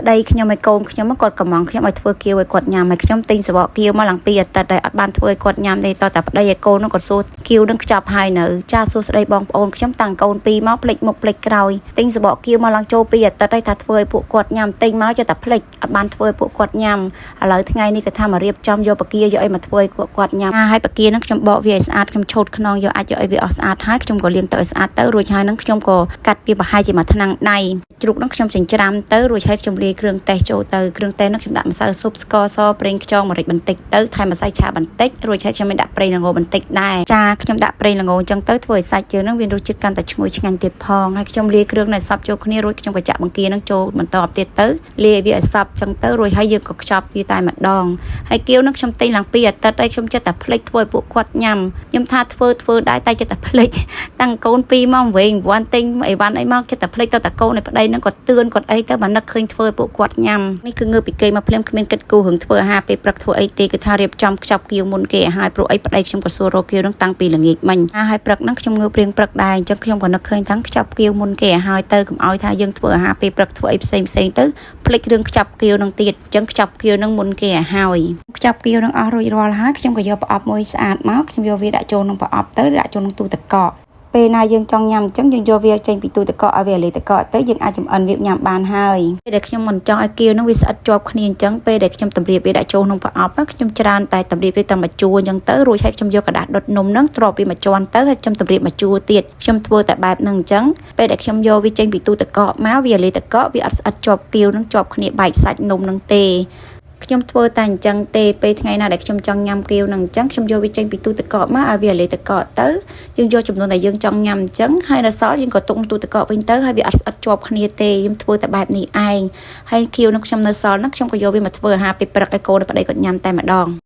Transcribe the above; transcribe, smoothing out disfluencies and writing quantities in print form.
ប្តីខ្ញុំឲ្យកូនខ្ញុំគាត់កំងខ្ញុំឲ្យធ្វើគៀវឲ្យគាត់ញ៉ាំហើយខ្ញុំទិញសបកគៀវមកឡើងពីអាទិត្យតែអត់បានធ្វើឲ្យគាត់ញ៉ាំទេតតែប្តីឲ្យកូននោះគាត់សួរគៀវនឹងខ្ចប់ហើយនៅចាសួស្តីបងប្អូនខ្ញុំតាំងកូនពីរមកភ្លេចមុខភ្លេចក្រោយទិញសបកគៀវមកឡើងចូលពីអាទិត្យហើយថាធ្វើឲ្យពួកគាត់ញ៉ាំទិញមកចេះតែភ្លេចអត់បានធ្វើឲ្យពួកគាត់ញ៉ាំឥឡូវថ្ងៃនេះក៏ថាមករៀបចំយកបង្គាយកអីមកធ្វើឲ្យពួកគាត់ញ៉ាំហើយបង្គានឹងខ្ញុំបកវាឲ្យស្អាតខ្ញុំឆូតខ្នងយកអាចយកអីវាអស់ស្អាតហើយខ្ញុំក៏លាងទៅឲ្យស្អាតទៅរួចហើយនឹងខ្ញុំក៏កាត់វាប្រហែលជាមួយថ្នាំងដៃជ្រូកនឹងខ្ញុំចិញ្ច្រាំទៅរួចហើយខ្ញុំលាយគ្រឿងទេសចូលទៅគ្រឿងទេសនឹងខ្ញុំដាក់ម្សៅស៊ុបស្ករសប្រេងខ្យងម្រេចបន្តិចទៅថែមម្សៅឆាបន្តិចរួចហើយខ្ញុំមានដាក់ប្រេងល្ងបន្តិចដែរចាខ្ញុំដាក់ប្រេងល្ងអញ្ចឹងទៅធ្វើឲ្យសាច់យើងនឹងមានរសជាតិកាន់តែឈ្ងុយឆ្ងាញ់ទៀតផងហើយខ្ញុំលាយគ្រឿងនៅសព្វចូលគ្នារួចខ្ញុំក៏ចាក់បង្គានឹងចូលបន្តទៀតទៅលាយវាឲ្យសព្វអញ្ចឹងទៅរួចហើយយើងក៏ខ្ចប់វាតែម្ដងហើយគៀវនឹងខ្ញុំទិញឡើងពីអាទិត្យហើយខ្ញុំចិត្តតែភ្លេចធ្វើឲ្យពួកគាត់ញ៉ាំខ្ញុំថាធ្វើធ្វើដែរតែចិត្តតែភ្លេចតាំងកូន2មកវិញវ៉ាន់ទិញអីវ៉ាន់អីមកចិត្តតែភ្លេចទៅតែកូននៃប្តីនឹងគាត់ទឿនគាត់អីទៅបាននឹកឃើញធ្វើឲ្យពួកគាត់ញ៉ាំនេះគឺងើបពីគេមកភ្លាមគ្មានគិតគូររឿងធ្វើអាហារពេលព្រឹកធ្វើអីទេគឺថារៀបចំខ្ចប់គៀវមុនគេឲ្យហើយព្រោះអីប្តីខ្ញុំក៏សួររកគៀវនឹងតាំងពីល្ងាចមិញហើយព្រឹកហ្នឹងខ្ញុំងើបរៀងព្រឹកដែរអញ្ចឹងខ្ញុំក៏នឹកឃើញតាំងខ្ចប់គៀវមុនគេឲ្យហើយទៅកុំឲ្យថាយើងធ្វើអាហារពេលព្រឹកធ្វើអីផ្សេងផ្សេងទៅភ្លេចរឿងខ្ចប់គៀវនឹងទៀតអញ្ចឹងខ្ចប់គៀវនឹងមុនគេឲ្យហើយខ្ចប់គៀវនឹងអស់រួចរាល់ហើយខ្ញុំក៏យកប្រអប់មួយស្អាតមកខ្ញុំយកវាដាក់ចូលក្នុងប្រអប់ទៅដាក់ចូលក្នុងទូទឹកកកពេលណាយើងចង់ញ៉ាំអញ្ចឹងយើងយកវាចេញពីទូទឹកកកឲ្យវាលាយទឹកកកទៅយើងអាចចម្អិនវាញ៉ាំបានហើយពេលដែលខ្ញុំមិនចង់ឲ្យគៀវនឹងវាស្អិតជាប់គ្នាអញ្ចឹងពេលដែលខ្ញុំតម្រៀបវាដាក់ចូលក្នុងប្រអប់ខ្ញុំច្រើនតែតម្រៀបវាតែមួយជួរអញ្ចឹងទៅរួចហើយខ្ញុំយកក្រដាសដុតនំហ្នឹងទ្រាប់វាមួយជាន់ទៅហើយខ្ញុំតម្រៀបមួយជួរទៀតខ្ញុំធ្វើតែបែបហ្នឹងអញ្ចឹងពេលដែលខ្ញុំយកវាចេញពីទូទឹកកកមកវាលាយទឹកកកវាអត់ស្អិតជាប់គៀវហ្នឹងជាប់គ្នាបែកសាច់នំហ្នឹងទេខ្ញុំធ្វើតែអញ្ចឹងទេពេលថ្ងៃណាដែលខ្ញុំចង់ញ៉ាំគៀវនឹងអញ្ចឹងខ្ញុំយកវាចេញពីទូទឹកកកមកឲ្យវាលាយទឹកកកទៅយើងយកចំនួនដែលយើងចង់ញ៉ាំអញ្ចឹងហើយនៅសល់យើងក៏ទុកទូទឹកកកវិញទៅហើយវាអត់ស្អិតជាប់គ្នាទេខ្ញុំធ្វើតែបែបនេះឯងហើយគៀវនឹងខ្ញុំនៅសល់ហ្នឹងខ្ញុំក៏យកវាមកធ្វើអាហារពេលព្រឹកឲ្យកូនប្តីគាត់ញ៉ាំតែម្ដង។